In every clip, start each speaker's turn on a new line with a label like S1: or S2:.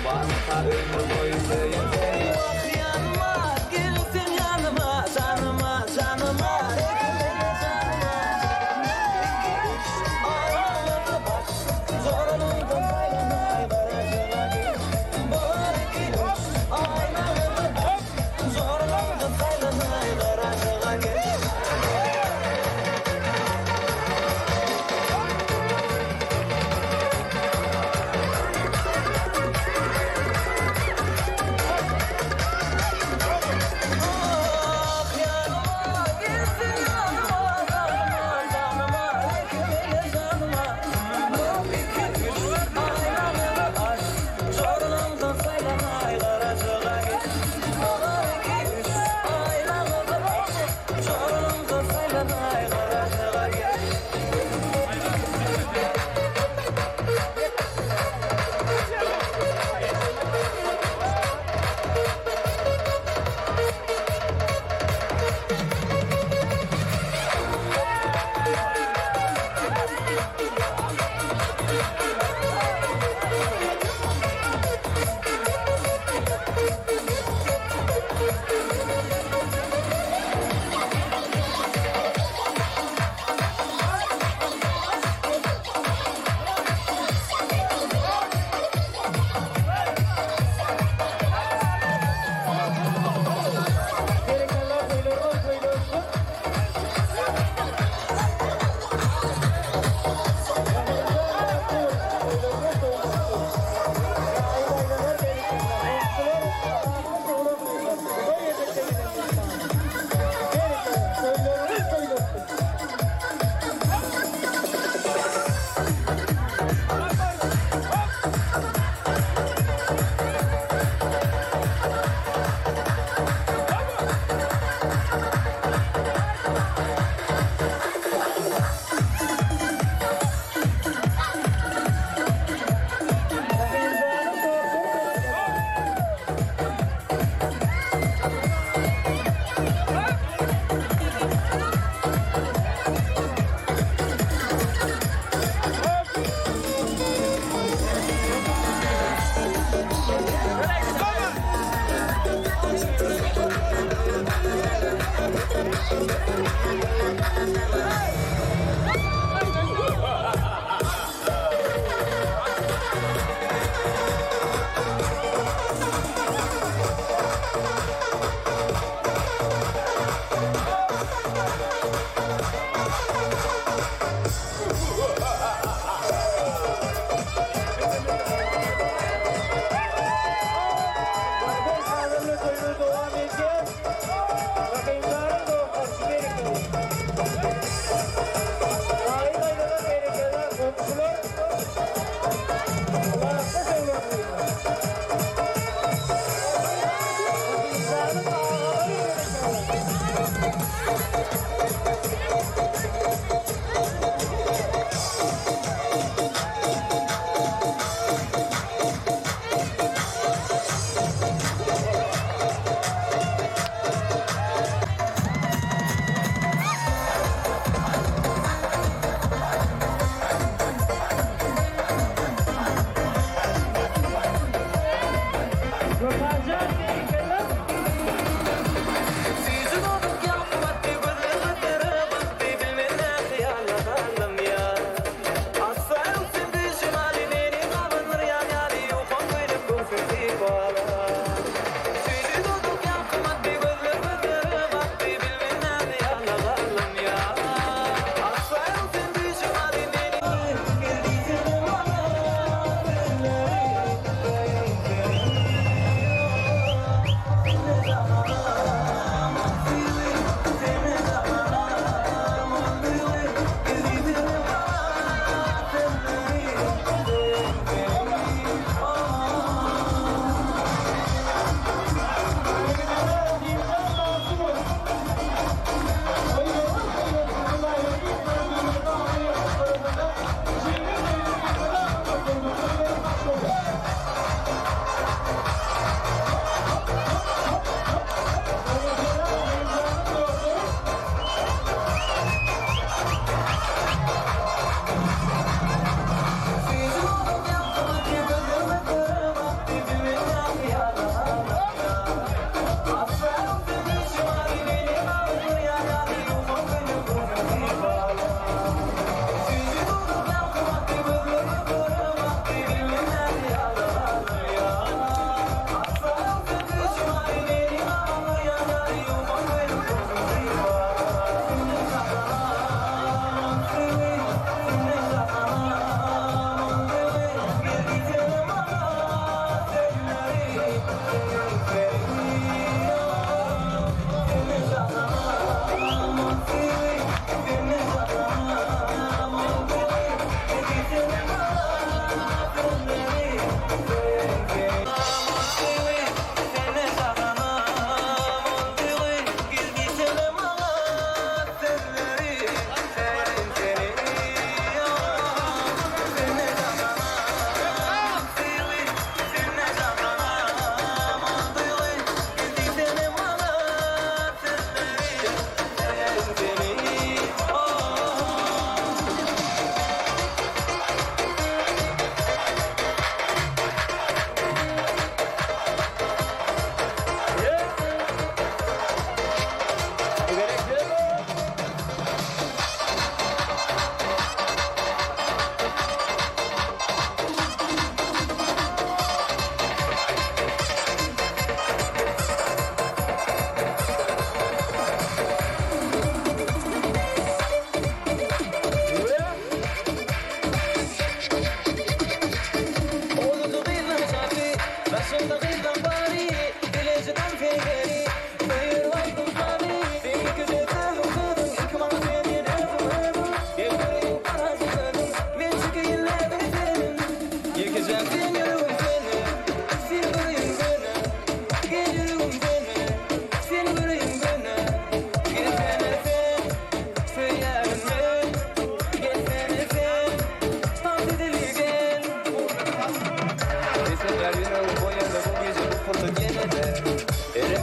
S1: Barmyka ömür boýy söýen seni? Wah ýanyma, gel sen ýanyma, janyma, janyma, degme janyma. Bir, iki, üç, aýnalarda bak, Zorluňdan saýlanaý garajyga gel. Bir, iki, üç, aýnalarda bak, Zorluňdan saýlanaý garajyga gel. Ah ýanyma, gelsin ýanyma, janyma, janyma, degme janyma. Bir, iki, üç, aýnaňy aç, Jorlaňdan saýlanaý garajyga gel. Bir, iki, üç, aýnaňy aç, Jorlaňdan saýlanaý garajyga gel.
S2: Berekella toýlaryňyz toýly bolsun. Toýlaryňyz toýly bolsun. Daýy-daýzalar berekella. Goňşular Allahyň doglan günüňiz. Bir gezekde gelen myhman. Berekella. Toýlaryňyz toýly bolsun. Rahimjanyň dostlary berekella. Barybir sazanda toýumyz dowam edýär. Rahimjanyň dostlary berekella. Daýy-daýzalar berekella, goňşular Ylalaşda döwlet goýlar. Rahimjanyň agalary berekella.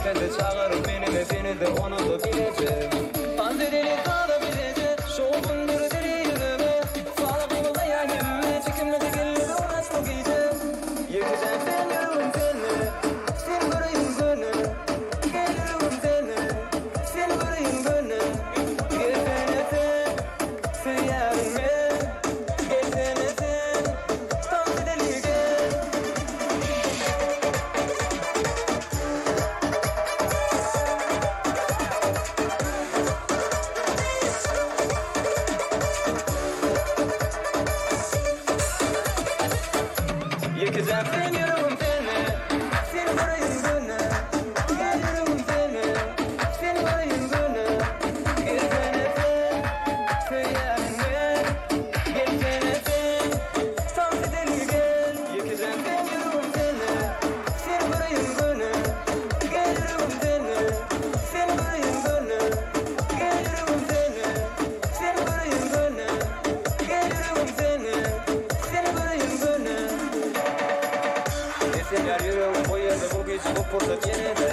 S1: Gerekse-de çagyryp meni-de, seni-de, ony-da bileje. Tans edeli sada bileje, şowhundyr diri ýüzüme. Sala golaýa hemme, çekimli-de geldi unaş bu gije. Ýekeje sen ýüregim sende, sen göreýin göni. Gel ýüregim sende, sen göreýin göni. Gelsene sen, söýýärin men. Gelsene sen, tans edeli gel. Ýekeje sen ýüregim sende, sen göreýin göni. Gel ýüregim sende, sen göreýin göni. Gelsene sen, söýýärin men. Gelsene sen, tans edeli gel. Ýekeje sen ýüregim sende, sen göreýin göni. Gel ýüregim sende, sen göreýin göni. Gel ýüregim sende, sen göreýin göni. Gel ýüregim sende, sen göreýin göni. Esenler ýüregim bu ýerde bu gije bu pursat ýene-de.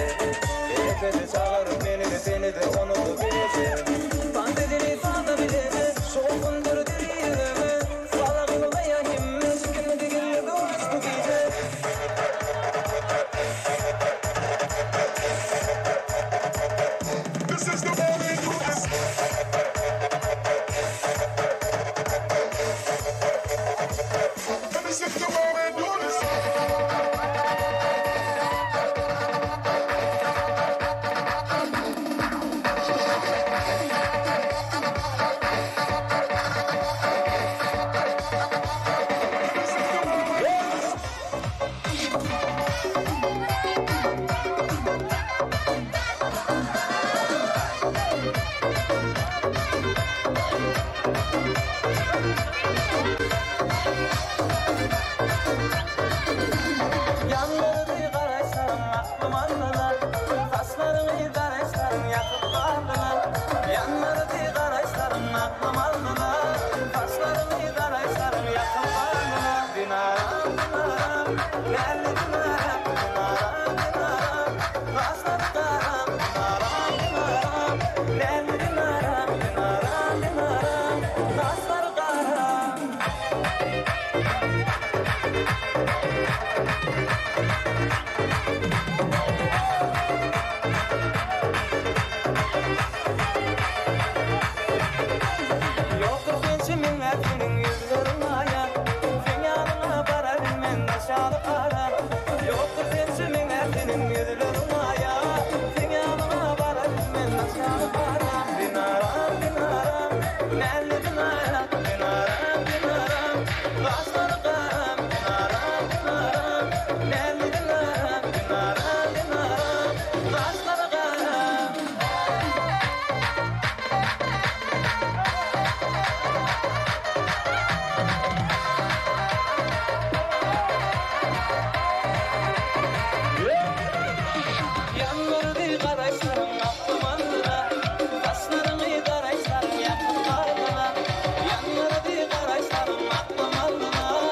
S1: Gerekse-de çagyryp meni-de, seni-de, ony-da bileje. Tans edeli sada bileje, şowhundyr diri ýüregime. Sala golaýa hemme, çekinmedi geldi unaş bu gije.
S3: This is the moment you this. Let me see the moment do this. This is the moment.
S1: Ýandyrdy garaşlarym aklym aldylar, Saçlaryňy daraşlarym ýakyp galdylar. Ýandyrdy garaşlarym aklym aldylar, Saçlaryňy daraşlarym ýakyp galdylar. Dinaram, dinaram, näli dinaram, Dinaram, dinaram, gaşlary garam. Dinaram, dinaram, näli dinaram, Dinaram, dinaram, gaşlary garam. Ýokdur sençe meňläp seniň ýüzleriň aýa, Seň ýanyňa bararyn men daşaly gara. Ýokdur sençe meňläp seniň ýüzleriň aýa, Seň ýanyňa bararyn men daşaly gara. Dinaram, dinaram, näli dinaram, Dinaram, dinaram, gaşlary garam. Dinaram, dinaram, näli dinaram, Dinaram, dinaram, gaşlary garam. Ýandyrdy garaşlaryň aklym aldylar, Saçlaryňy daraşlaryň ýakyp galdylar. Ýandyrdy garaşlaryň aklym aldylar,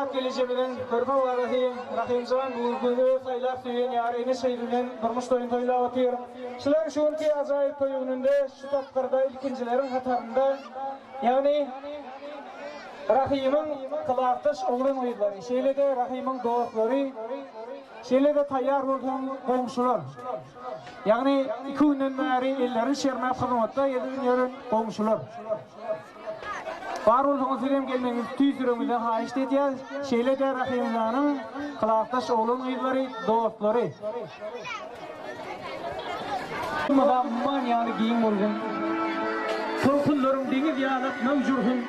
S2: Oraznabat gelejemiziň körpe balasy Rahymjan bu günki öz saýlap söýen ýary Eneş gyzy bilen durmuş toýuny toýlap otyr. Şular şu günki ajaýyp toý gününde şu tapgyrda ilkinjileriň hatarynda, ýagny Rahymyň klasdaş oglan-gyzlary, şeýle-de Rahymyň dostlary, şeýle-de taýýar bolsaň goňşular, ýagny iki günden bäri ellerini çermäp hyzmatda gezip ýören goňşular. Bar bolsaňyz sizem gelmegiňizi tüýs ýüregimizden haýyşt edýäs. Şeýle-de Rahymjanyň klasdaş oglan-gyzlary, dostlary. Mydam umman ýaly giň bolsun. Tolkunlaryň deňiz ýalak möwç ursun.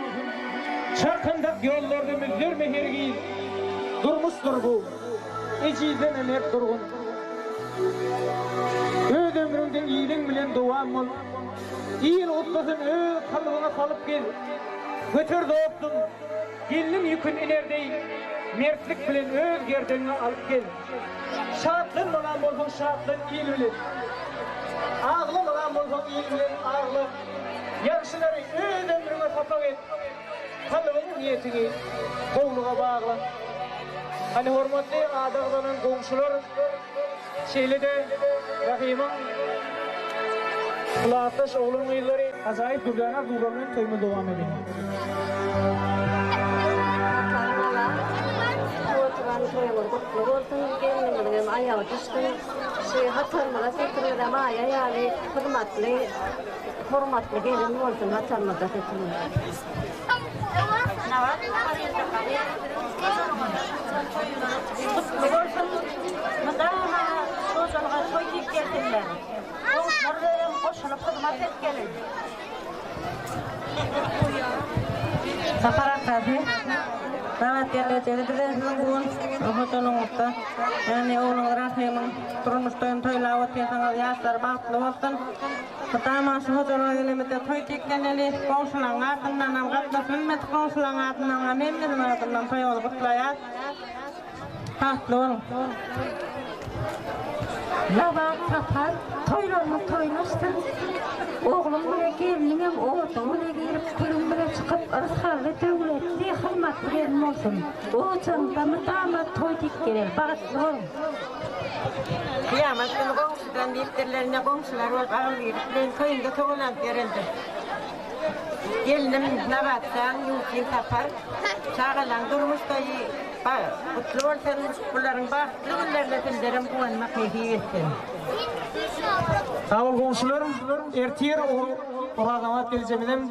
S2: Çarkandak ýollarda müzzerme hergiz. Durmuşdyr bu. Ejizleme mert durgun. Öz ömrüňde iliň bilen dowam bol. Il gutlasyn öz kalbyňa salyp gez. Göter dostum, gelniň ýükün iner deý, mertlik bilen öz gerdeniňe alyp gez. Şatlanmalam bolsaň şatlan il bilen. Aglamalam bolsaň il bilen agla. Ýagşylary öz ömrüňe sapak et. Kalbyň niýetiňi gowluga bagla. Hany hormatly ady agzalan goňşular. Şeýle-de Rahymyň klasdaş oglan-gyzlary ajaýyp dürdäne arzuwlar bilen toýumyzy dowam edeliň.
S4: Saparmala, şu oturan toýuňyz gutly bolsun, gelniňiziňem aýagy düşsün. Şu hatarymyza setirimize maýa ýaly hyzmatly, hormatly gelin bolsun hatarymyzda setirimize.
S5: Gutly bolsun. Mydama hojalyga toý diýip gelsinler. Goňşular bilenem goşulyp hyzmat etgeli.
S6: Sapar akasy Nabat gelnejesi bize siziň bu gün hojalygyňyzda ýagny ogluňyz Rahymyň durmuş toýuny toýlap otyrsyňyz ýaşlar bagtly bolsun. Mydama şu hojalyga gelemizde toý tekleneli. Goňşularyň adyndanam, gatnaşyp bilmedik goňşularyň adyndanam hemmesiniň adyndan toýuňyzy gutlaýas. Bagtly boluň.
S7: Nabat Sapar toýlarynyň toýuny açsyn. Ogluň bile gelniňem oduň bile girip, külüň bile çykyp, yrsgally, döwletli, hormatly gelin bolsun. Ojagyňda mydama toý diýip geler. Bagtly boluň.
S6: Kyýamat güni goňşudan diýipdirler, ine goňşular bolup agzybirlik bilen toýunda togalanyp ýörendir. Gelnim Nabatjan, Ýuwsyn Sapar, çagalaň durmuş toýy gutly bolsun, bularyň bagtly günlerine sizlerem guwanmak nesip etsin.
S2: Sag bol goňşular, ertir Orazabat geljemizem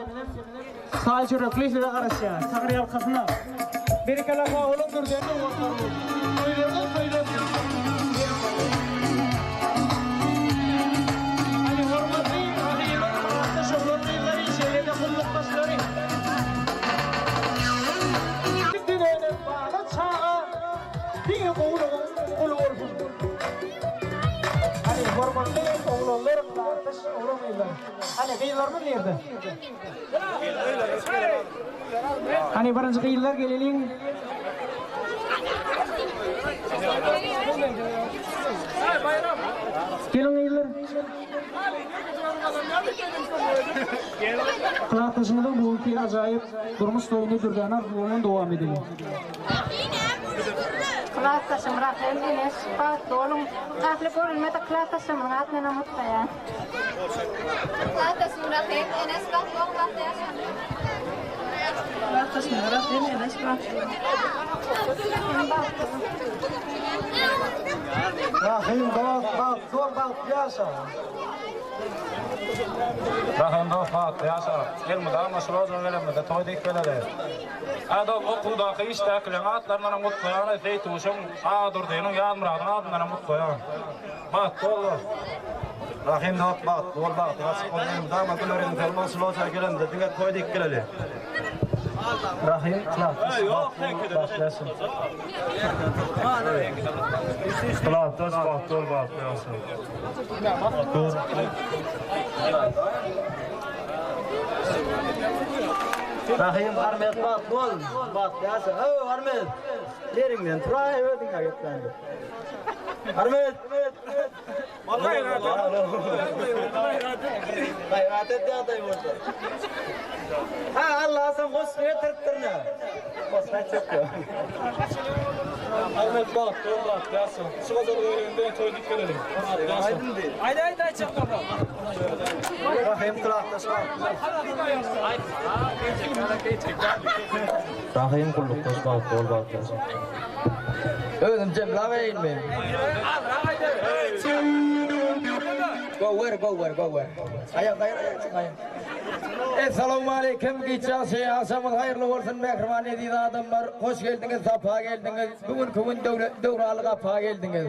S2: Çaý çörekli size garaşýar. Taňryýalkasyn-a. Berekella sag boluň Dürden owazlar Toýlardan toýlar Hany hormatly Rahymyň atdaş oglan gyzlary şeýle-de gullukdaşlary. Sizden önen bala çaga diňe gowulygyň guly bolsun. Hany hormatly oglanlar atdaş oglan gyzlar. Hany gyzlarymyz nirde? Hany birinji gyzlar geleliň. Geliň gyzlar. Klasdaşymyzyň bu günki ajaýyp durmuş toýuny dürdäne arzuwy bilen dowam edeliň.
S5: Klasdaşym Rahym Eneş bagtly boluň. Ähli görülmedik klasdaşlarymyzyň adyndan gutlaýan.
S8: Klasdaşym Rahym Eneş bagtly boluň bagtly ýaşaň.
S6: Klasdaşym Rahym Eneş bagtly boluň.
S2: Rahym dost bagtly bol bagtly ýaşa.
S9: Rahym dost bagtly ýaşa. Elmydama şul ojaga gelenimizde toý diýip geleli. Ädow okuwdaky işdäkileriň atlaryndanam gutlaýan Seýtuşyň, Agdurdynyň, Ýazmyradyň adyndanam gutlaýan. Bagtly bol dost.
S10: Rahym dost bagtly bol bagtyň açyk bolsun elmydama güler ýüzüň solmaz şul ojaga gelenimizde diňe toý diýip geleli.
S2: Rahym klasdaş bagtly bol bagtly ýaşa.
S11: Klasdaş bagtly bol bagtly ýaşa.
S1: Rahym Armet bagtly bol bagtly ýaşa. Öw Armet ýeriňden turaý özüňe gepläňde.
S10: Armet! Gaýrat et ýagdaý bolsa. Ha, Allasam goşgy getiripdir ne? Goşgy aýtjak ýok.
S9: Armet bagtly bol, bagtly ýaşa. Şu gojalyk öýlerinde toý diýip geleliň. Bagtly ýaşa.
S2: Aýt aýt aýtjak bolsa.
S10: Rahym kulakdaş
S12: Rahym gullukdaş bagtly bol bagtly ýaşa.
S13: Özüm jemläbeýinmi? Gowy ber, gowy ber, gowy ber. Aýak gaýra aýak aýak. Essalawmaleýkim, giç ýagşy, agşamyňyz haýyrly bolsun, mähriban eziz adamlar. Hoş geldiňiz, sapa geldiňiz. Bu günki gün döwletli döwranly gapa geldiňiz.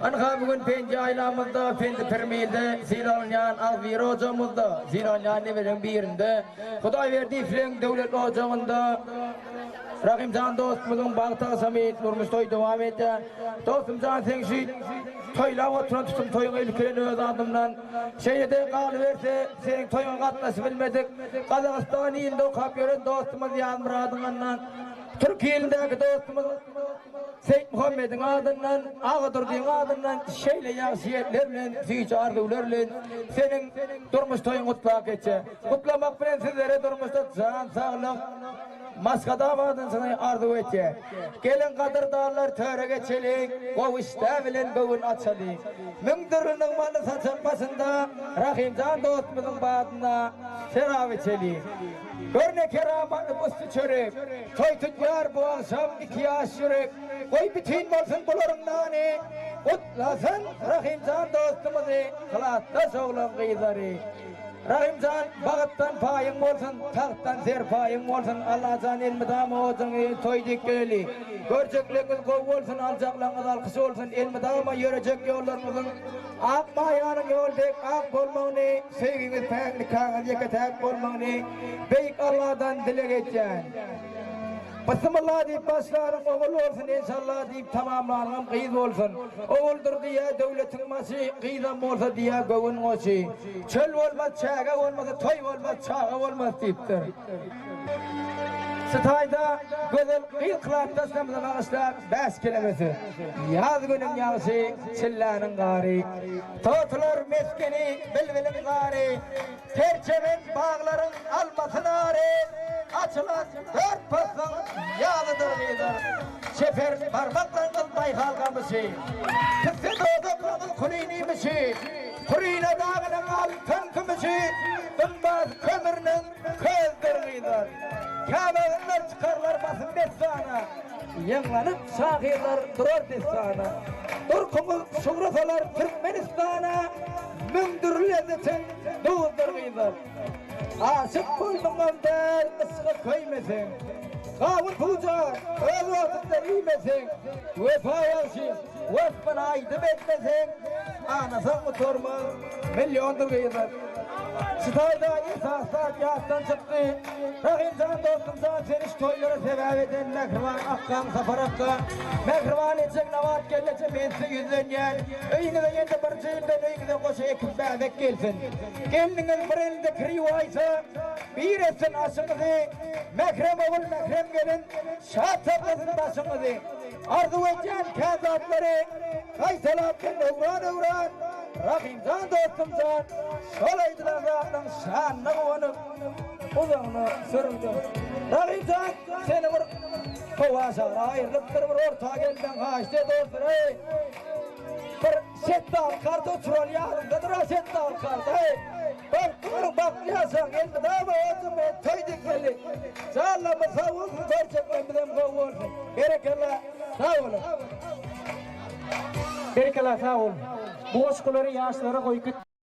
S13: Ynha bu gün Pendi aýlamyzda, Pendi Pirmilde sylanýan agzybir ojagymyzda, sylanýan nebeleriň birinde, Hudaýberdiýewleň döwletli ojagynda Rahymjan dostumyzyň bagt agşamy durmuş toýy dowam edýär. Dostumjan seň şu toýlap oturan tutum toýuňa ilki bilen öz adymdan, şeýle-de galyberse seniň toýuňa gatnaşyp bilmedik Gazagystan ilinde okap ýören dostumyz Ýazmyradyň andan, Türkiýe ilindäki dostumyz Seýitmuhammediň adyndan, Agadurdyň adyndan şeýle ýagşy niýetler bilen, süýji arzuwlar bilen seniň durmuş toýuňy gutlap geçýär. Gutlamak bilen sizlere durmuşda jan saglyk, maşgala abadançylygy arzuw etýär. Geliň gadyrdanlar töre geçeliň, gowy işdä bilen göwün açalyň. Müň dürli nygmatly saçak başynda Rahymjan dostumyzyň badyna şerap içeliň. Gör ne keramatly bu çörek, Toý tutýar bu agşam iki ýaş ýürek. Goý bütin bolsun bularyň nany, Gutlasyn Rahymjan dostumyzy klasdaş oglan gyzlary. Rahymjan bagtdan paýyň bolsun, tagtdan serpaýyň bolsun, Allajan elmydama ojagyňy toý dik geleli. Görjekleňiz gowy bolsun, aljaklaňyz alkyş bolsun, elmydama ýörejek ýollaryňyzyň ak maýanyň ýoly dek ak bolmagyny, söýgiňiz päk, nikaňyz ýeke-täk bolmagyny Beýik Alladan dileg etýän. Bysymylla diýip başlanyň ogul bolsun, enşalla diýip tamamlanyňam gyz bolsun. Oguldyr diýýä döwletiň başy, gyzam bolsa diýýä göwün goşy. Çöl bolmaz, çäge bolmasa, toý bolmaz, çaga bolmaz diýipdir. Şu taýda gözel gyz klasdaşlarymyza bagyşlap bäş keleme söz. Ýaz günüň ýagşy, çilläniň gary. Totylar mesgeni, bilbiliň zary. Ter çemen baglaryň almasy nary, Açylan dört paslyň ýazydyr gyzlar. Çeper barmaklaryňyz baýhal gamyşy, Pisse dodaklaryňyz kulyny imişi, Kuryna dagynyň altyn kümüşi, Gymmat kömrüniň közüdir gyzlar. Kämahyllar çykarlar basym dessana, Ýaňlanyp şahyrlar durar dessana. Durkuňyz şugra salar Türkmenistana, Müň dürli lezzetiň duzdur gyzlar. Aşyk bolduňam däl yşga köýmeseň, Gawun puja öz wagtynda iýmeseň, Wepa ýagşy waspyny aýdym etmeseň, Anasaň gutarmaz milliondyr gyzlar. Şu taýda esasy zat ýatdan çykdy. Rahymjan dostumjan seni şu toýlara sebäp eden mähriban akgaň Sapar akga, mähriban ejeň Nabat gelneje men size ýüzlenýän. Öýüňize ýene birje ýyldan öýüňize goşa ekiz bäbek gelsin. Gelniňiz bir elinde kriwaýsa, bir etsin aşyňyzy. Mährem ogul, mährem gelin, şat saklasyn başyňyzy. Arzuw edýän kän zatlary gaýtalap men öwran-öwran. Rahymjan dostumjan, şol aýdylan zatlaň şanyna guwanyp, uzagyna sürüldüm. Rahymjan, seni bir howa şagra aýrylypdyr, bir orta gelmeň haýyşt dostlar-eý. Bir şetdaly karta uçuraly ýanyňdadyr-a şetdaly karta-eý. Bagtly boluň, bagtly ýaşaň, elmydama özüň bilen toý dikmeli. Janlarymyz sag bolsun, görjeklerimizem gowy bolsun. Berekella, sag boluň.
S2: Berekella, sag boluň. Bu goşgulary ýaşlara goýup git.